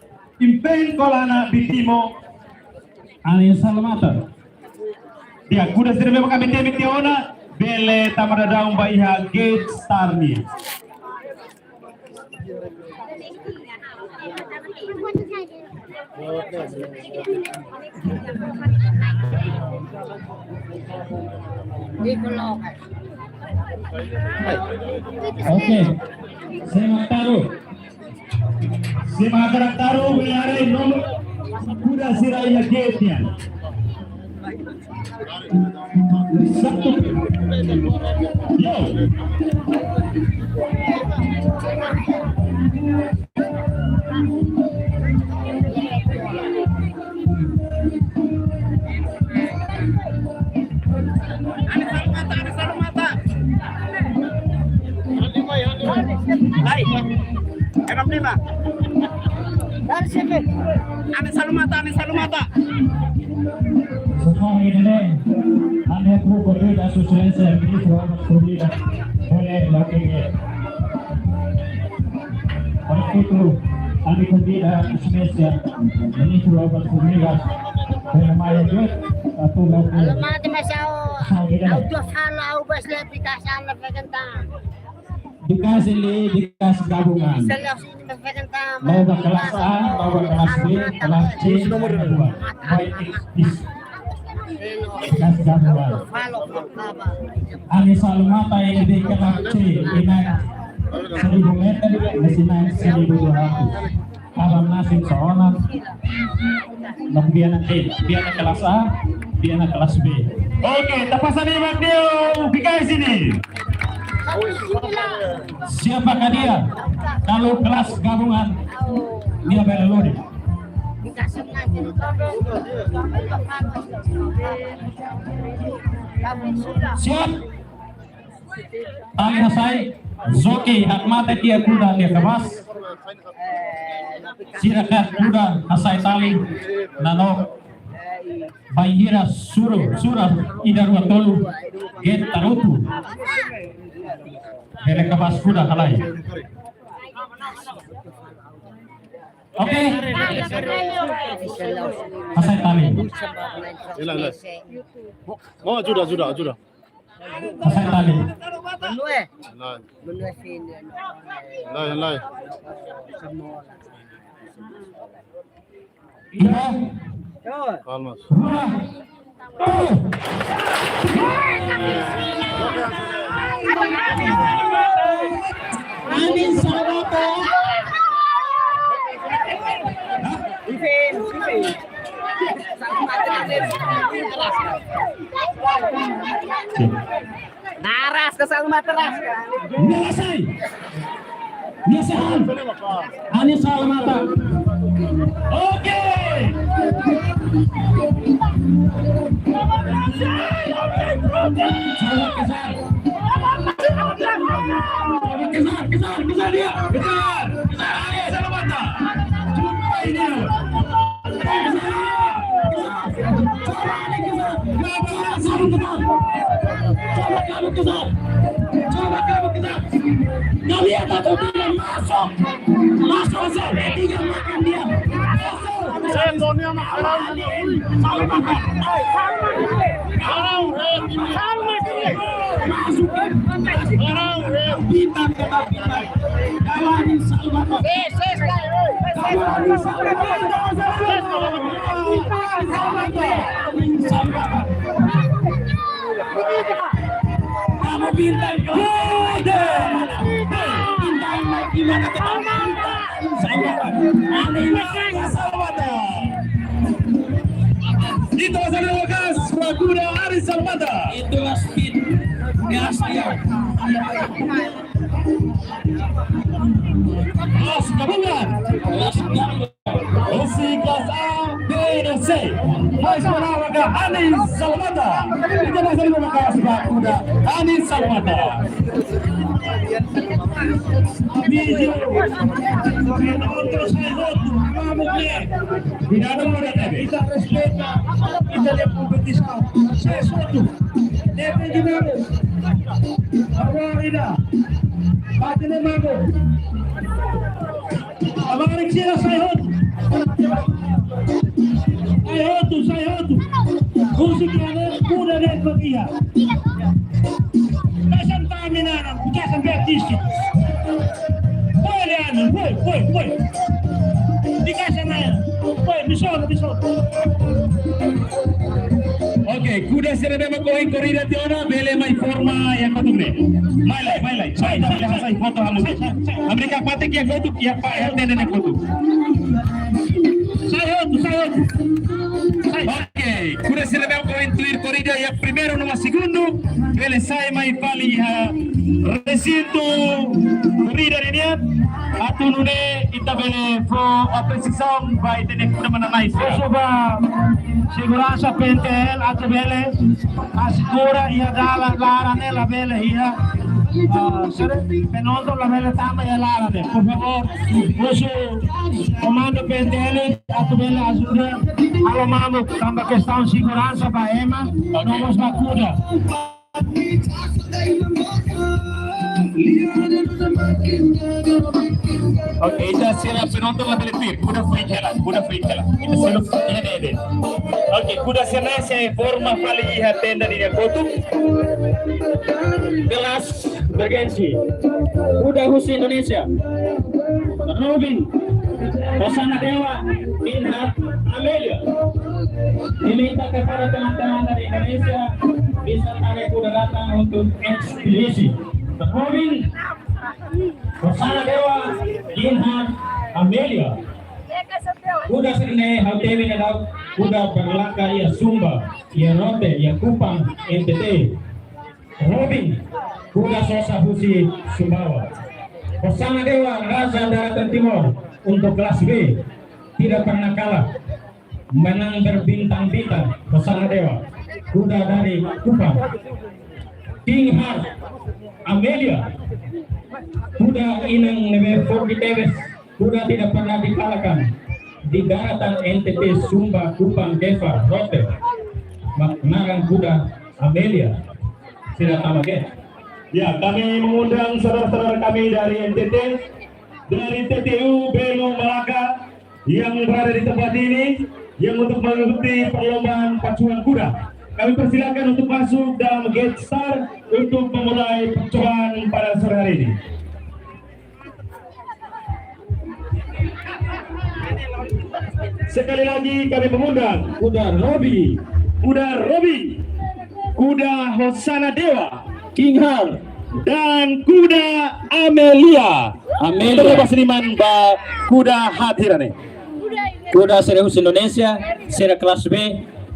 Infin Kolana Bitimu, Anin Salumata. Di'ak, kuda sira ne'ebé mak ami temi tiha ona, bele tama daudaun ba iha gate start nian. Oke, semak taru. Semak hakarak taru, bele haree nomor kuda sira iha gate nian. Satu. Yo. Anin Salumata, Anin Salumata. Hai. Eram lima. Dari sini. Anin Salumata, Anin Salumata. Sesaun ida-ne'e, ami hato'o ba Sua Exelénsia Ministru Obras Públikas, bele loke. Para futuru. Ami konvida espesiál Ministru Obras Públikas, Rene Maia Juet, atu halo mate, mas ha'u, ha'u atu fala, ha'u bas le pikas ala fekenta. Bikas ne'e, bikas gabungan. Seleksi ini fekenta. Mau ba kelas A, mau ba kelas B, kelas C, nomor dua. Baik, bis. Kas gabungan. Anis Almata yang di kelas C, inan seribu meter, masih naik seribu dua ratus. Kaban nasib seorang. Nok biana, eh, biana kelas A, biana kelas B. Oke, tapasan ini, Mak Dio, bikai sini. Siapakah dia? Kalau kelas gabungan, dia bela lori. Siap. Tali hasai, joki hakmatek iha kuda nia kabas. Sira kaer kuda hasai tali, nanok bainhira suru, sura ida rua tolu, get tarutu. Bele kabas kuda halai. Oke. Hasai tali. Ilai, ilai. Mau ajuda, ajuda, ajuda. Hasai tali. Ilai. Ilai, ilai. Ida. Kalma. Rua. Anin Salmata. Naras ka Salmata ras. Nyelesai. Nyesehal. Anin Salmata. Oke. Salah kejar. Kejar, kejar, kejar dia. Kejar, kejar, Anin Salmata. Jumpa ini. Coba kamu kejar. Coba kamu kejar. Kalian tak tahu dia masuk. Masuk saya tiga makan dia. Masuk. Saya Sonia mah haram. Haram. Masuk. Haram. Bintang tetap bintang. Kawan Salmata. Kawan Salmata. Kamu bintang. Bintang. Bintang. Salmata. Itu asal gas, Raguda Anis Salmata. Itu speed. Gas ya. Los gabungan. Los gabungan. Isi kelas A, B, dan C. Mais palavra ka Anis Salmata. Ita masih lima belas Raguda Anis Salmata. Vídeo. Ita respeita, ita-nia kompetisaun. Sai hotu. Depende de vamos. Agora ida. Bate no mambo. Agora que chega, sai hotu. Sai hotu, sai hotu. Música, né? Pura, né? Família. Tá sentado, menina. Tá sentado, artístico. Foi, Leandro. Foi, foi, foi. Di casa, né? Foi, me solta, me solta. Oke, kuda sira ne'ebé mak ohin korrida tiha ona, bele mai forma iha kotuk ne'e. Mai lai, mai lai. Sai, sai, sai, foto hamutuk. Ami hakmatek iha kotuk, iha pa, iha tende ne'e kotuk. Sai hotu, sai hotu. Sai. Oke, kuda sira ne'ebé mak ohin tuir korrida iha primeiru no segundu, bele sai mai fali iha resintu korrida ninian. Atu nune'e ita bele fó apresiasaun ba ita-nia kuda manán-na'in sira. Husu ba seguransa P N T L atu bele asegura iha dalan laran ne'e labele iha, ah, penonton labele tama iha laran ne'e. Por favór, husu komandu P N T L atu bele ajuda halo mamuk tanba kestaun seguransa ba ema, no mós ba kuda. Oke, ita sira penonton labele tuir, kuda foin hela, kuda foin hela. Ita sira, ida, ida, ida. Oke, kuda sira ne'e sei forma fali iha tenda nian kotuk. Kelas bergensi. Kuda husi Indonesia. Robin, Hosana Dewa, Inhat, Amelia. Diminta kepada teman-teman dari Indonesia bisa tarik kuda datang untuk ekspedisi. Robin, Hosana Dewa, Inhat, Amelia. Kuda sira-ne'e ha'u temi daudaun kuda berlaka iha Sumba, iha Rote, iha Kupang, N T T. Robin, kuda sosa husi Sumbawa. Hosana Dewa, Raja Daratan Timur, untuk kelas B, tidak pernah kalah, menang berbintang-bintang. Hosana Dewa, kuda dari Kupang. King Heart, Amelia, kuda inang ne'ebé forte tebes, kuda tidak pernah dikalahkan di daratan N T T, Sumba, Kupang, Kefar, Rote. Mak naran kuda Amelia. Sira tama ke. Ya, kami mengundang saudara-saudara kami dari N T T, dari T T U Belu Malaka yang berada di tempat ini, yang untuk mengikuti perlombaan pacuan kuda. Kami persilakan untuk masuk dalam gate start untuk memulai percobaan pada sore hari ini. Sekali lagi kami mengundang kuda Robi, kuda Robi, kuda Hosana Dewa, King Heart, dan kuda Amelia. Amelia. Terlebih seniman ba kuda Heart hira-ne'e. Kuda sira husi Indonesia, sira kelas B,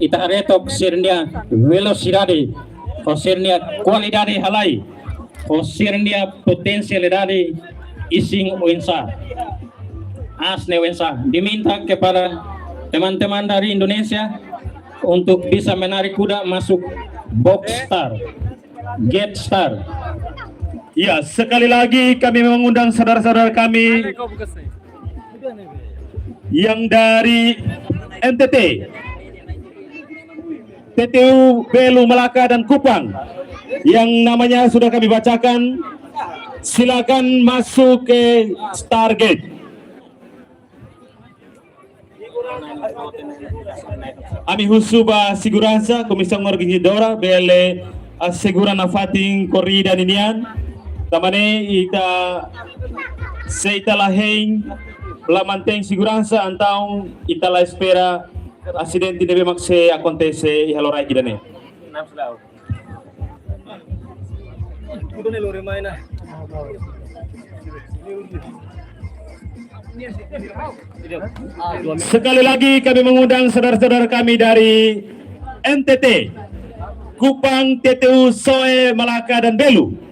ita haree took sira-nia velosidade, ho sira-nia kualidade halai, ho sira-nia potensialidade isin oinsá. Aas ne'e oinsá. Diminta kepada teman-teman dari Indonesia untuk bisa menarik kuda masuk box start, gate start. Ya, sekali lagi kami mengundang saudara-saudara kami yang dari N T T, T T U Belu Malaka dan Kupang yang namanya sudah kami bacakan, silakan masuk ke start gate. Ami husu ba seguransa, komisaun organizadora, bele asegura nafatin korrida ninian. Tanba ne'e ita, se ita la hein, la mantein seguransa, entaun ita la espera asidente ne'ebé mak sei akontese iha loraik ida-ne'e. Sekali lagi kami mengundang saudara-saudara kami dari N T T, Kupang, T T U, Soe, Malaka, dan Belu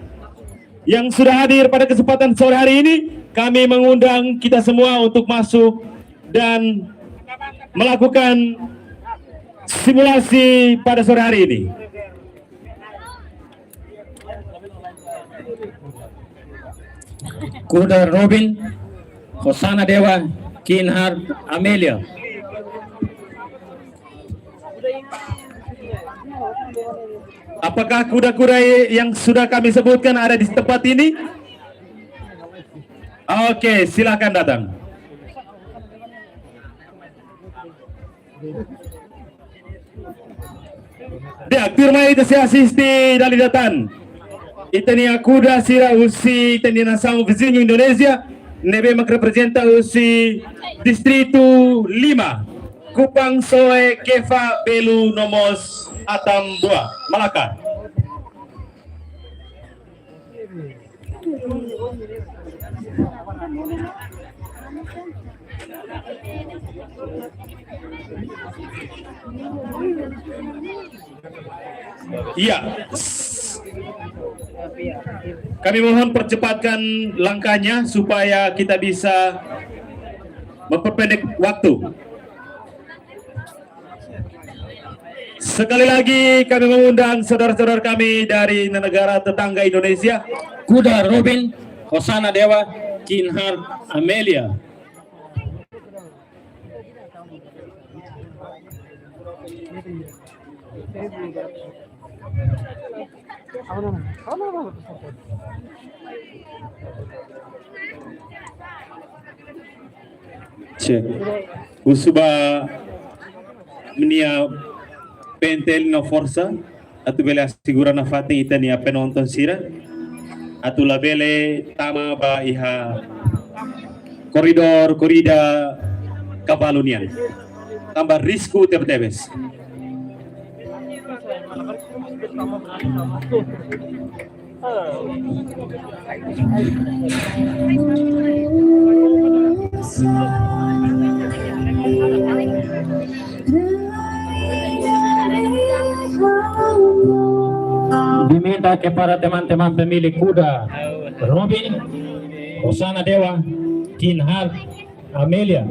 yang sudah hadir pada kesempatan sore hari ini. Kami mengundang kita semua untuk masuk dan melakukan simulasi pada sore hari ini. Kuda Robin, Hosana Dewa, King Heart, Amelia. Apakah kuda-kuda yang sudah kami sebutkan ada di tempat ini? Oke, silakan datang. Di'ak, tuirmai ita sei asiste dala ida tan ita-nia kuda sira husi ita-nia nasaun viziñu Indonézia, ne'ebé mak reprezenta husi Distritu Lima, Kupang, Soe, Kefa, Belu, no mós Atambua, Malaka. Iya. Kami mohon percepatkan langkahnya supaya kita bisa memperpendek waktu. Sekali lagi kami mengundang saudara-saudara kami dari negara tetangga Indonesia. Kuda Robin, Hosana Dewa, King Heart, Amelia. Cek. Husu ba imi-nia P N T L no forsa atu bele asegura nafatin ita-nia penonton sira atu labele tama ba iha koridór korrida kavalu nian. Tanba risku tebetebes. Diminta kepada teman-teman pemilik kuda, Robin, Hosana Dewa, Kinhar, Amelia.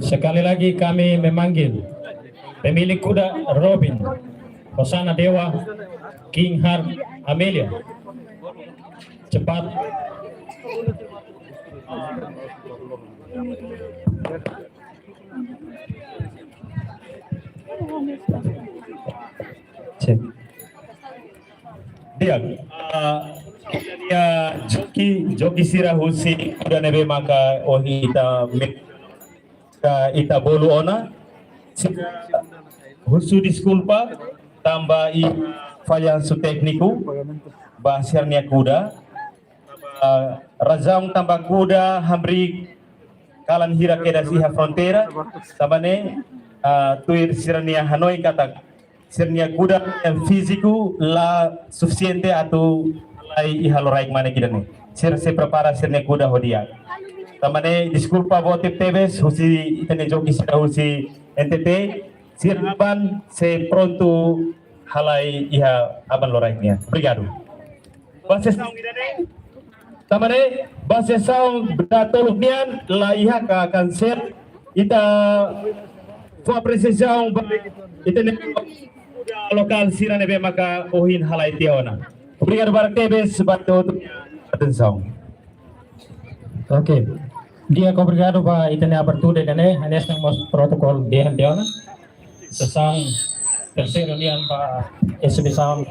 Sekali lagi kami memanggil pemilik kuda Robin, Hosana Dewa, Kinhar, Amelia. Cepat. Cek. Di'ak, ah, ya, joki, joki sira husi kuda ne'ebé maka ohin ita me-, ka ita bolu ona. Sira husu deskulpa tanba iha fallansu tékniku ba sira-nia kuda. Ah, razaun tanba kuda hamriik kalan hira kedas iha fronteira, tanba ne'e, ah, tuir sira-nia hanoin katak sira-nia kuda fíziku la sufisiente atu halai iha loraik mane ida-ne'e. Sira sei prepara sira-nia kuda ho di'ak. Tanba ne'e deskulpa boot tebes husi ita-nia joki sira husi N T T, sira aban sei prontu halai iha aban loraik nian. Obrigadu. Ba sesaun ida-ne'e. Tanba ne'e, ba sesaun ba toluk nian la iha ka kansel, ita fó apresiasaun ba ita-nia lokál sira ne'ebé maka ohin halai tiha ona. Obrigadu barak tebes ba todos atensaun. Oke. Di'ak, obrigadu ba ita-nia abertura ida-ne'e, hanesan mós protokolu dehan tiha ona. Sesaun terseiru nian ba exibisaun.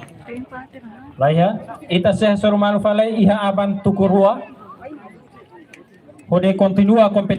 Lae, ita sei hasoru malu fali iha aban tuku rua hodi kontinua kompetisaun.